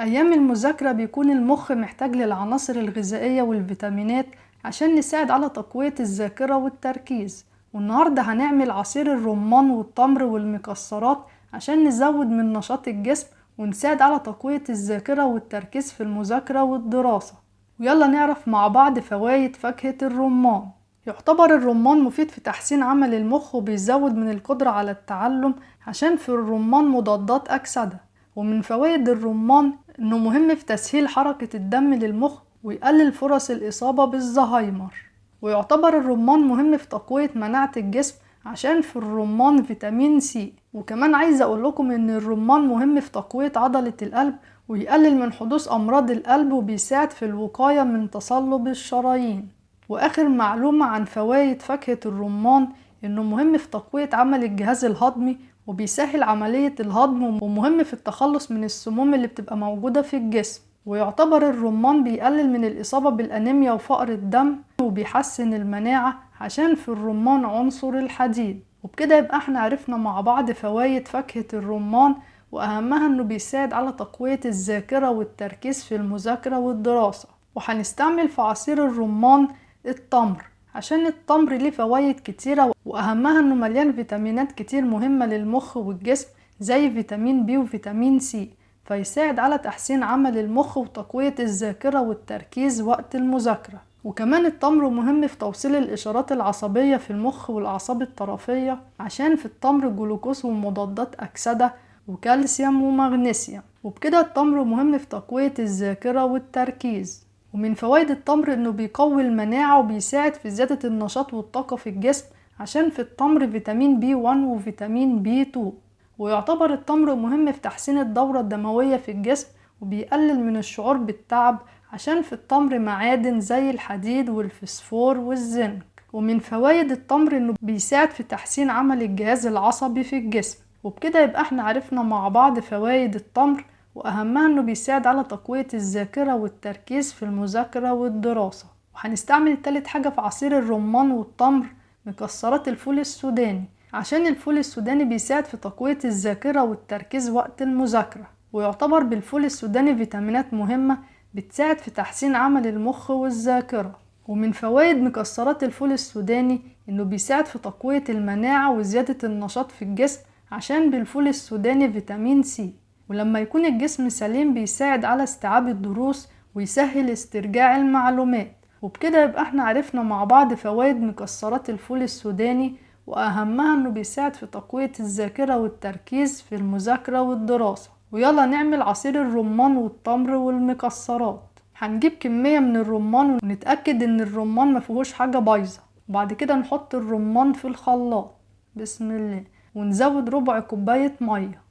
أيام المذاكرة بيكون المخ محتاج للعناصر الغذائية والفيتامينات عشان نساعد على تقوية الذاكرة والتركيز. والنهاردة هنعمل عصير الرمان والتمر والمكسرات عشان نزود من نشاط الجسم ونساعد على تقوية الذاكرة والتركيز في المذاكرة والدراسة. ويلا نعرف مع بعض فوائد فاكهة الرمان. يعتبر الرمان مفيد في تحسين عمل المخ وبيزود من القدرة على التعلم عشان في الرمان مضادات أكسدة. ومن فوائد الرمان إنه مهم في تسهيل حركة الدم للمخ ويقلل فرص الإصابة بالزهايمر. ويعتبر الرمان مهم في تقوية مناعة الجسم عشان في الرمان فيتامين سي. وكمان عايزة أقول لكم إن الرمان مهم في تقوية عضلة القلب ويقلل من حدوث أمراض القلب وبيساعد في الوقاية من تصلب الشرايين. وآخر معلومة عن فوائد فاكهة الرمان إنه مهم في تقوية عمل الجهاز الهضمي وبيسهل عملية الهضم ومهم في التخلص من السموم اللي بتبقى موجودة في الجسم. ويعتبر الرمان بيقلل من الإصابة بالأنيميا وفقر الدم وبيحسن المناعة عشان في الرمان عنصر الحديد. وبكده يبقى احنا عرفنا مع بعض فوائد فاكهة الرمان، وأهمها انه بيساعد على تقوية الذاكرة والتركيز في المذاكرة والدراسة. وهنستعمل في عصير الرمان التمر عشان التمر ليه فوائد كتيرة، وأهمها انه مليان فيتامينات كتير مهمة للمخ والجسم زي فيتامين بي وفيتامين سي، فيساعد على تحسين عمل المخ وتقوية الذاكرة والتركيز وقت المذاكرة. وكمان التمر مهم في توصيل الإشارات العصبية في المخ والأعصاب الطرفية عشان في التمر جلوكوز ومضادات أكسدة وكالسيوم ومغنيسيوم. وبكده التمر مهم في تقوية الذاكرة والتركيز. ومن فوائد التمر انه بيقوي المناعة وبيساعد في زيادة النشاط والطاقة في الجسم عشان في التمر فيتامين بي 1 وفيتامين بي 2. ويعتبر التمر مهم في تحسين الدورة الدموية في الجسم وبيقلل من الشعور بالتعب عشان في التمر معادن زي الحديد والفسفور والزنك. ومن فوائد التمر انه بيساعد في تحسين عمل الجهاز العصبي في الجسم. وبكده يبقى احنا عرفنا مع بعض فوائد التمر، وأهمها انه بيساعد على تقوية الذاكرة والتركيز في المذاكرة والدراسة. وهنستعمل تالت حاجة في عصير الرمان والتمر مكسرات الفول السوداني عشان الفول السوداني بيساعد في تقوية الذاكرة والتركيز وقت المذاكرة. ويعتبر بالفول السوداني فيتامينات مهمة بتساعد في تحسين عمل المخ والذاكرة. ومن فوائد مكسرات الفول السوداني انه بيساعد في تقوية المناعة وزيادة النشاط في الجسم عشان بالفول السوداني فيتامين سي. ولما يكون الجسم سليم بيساعد على استيعاب الدروس ويسهل استرجاع المعلومات. وبكده يبقى احنا عرفنا مع بعض فوائد مكسرات الفول السوداني، وأهمها انه بيساعد في تقوية الذاكرة والتركيز في المذاكرة والدراسة. ويلا نعمل عصير الرمان والتمر والمكسرات. هنجيب كمية من الرمان ونتأكد ان الرمان ما فيهوش حاجة بايظة، وبعد كده نحط الرمان في الخلاط بسم الله، ونزود ربع كوباية مية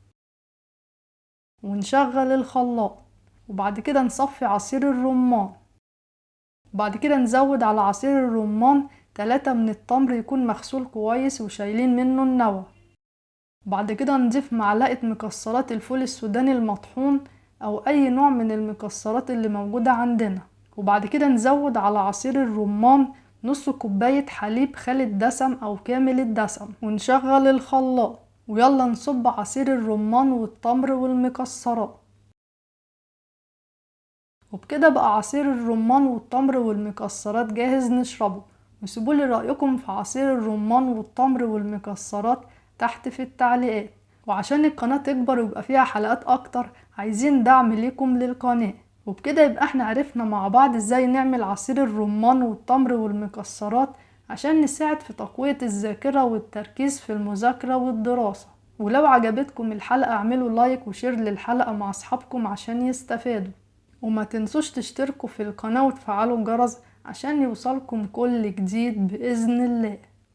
ونشغل الخلاط، وبعد كده نصفي عصير الرمان. وبعد كده نزود على عصير الرمان 3 من التمر يكون مغسول كويس وشايلين منه النوى. وبعد كده نضيف معلقة مكسرات الفول السوداني المطحون أو أي نوع من المكسرات اللي موجودة عندنا. وبعد كده نزود على عصير الرمان نص كوباية حليب خالي الدسم أو كامل الدسم ونشغل الخلاط. ويلا نصب عصير الرمان والتمر والمكسرات. وبكده بقى عصير الرمان والتمر والمكسرات جاهز نشربه. وسيبولي رأيكم في عصير الرمان والتمر والمكسرات تحت في التعليقات. وعشان القناة تكبر ويبقى فيها حلقات أكتر عايزين دعم ليكم للقناة. وبكده يبقى احنا عرفنا مع بعض ازاي نعمل عصير الرمان والتمر والمكسرات عشان نساعد في تقوية الذاكرة والتركيز في المذاكرة والدراسة. ولو عجبتكم الحلقة اعملوا like و share للحلقة مع أصحابكم عشان يستفادوا، وما تنسوش تشتركوا في القناة وتفعلوا الجرس عشان يوصلكم كل جديد بإذن الله.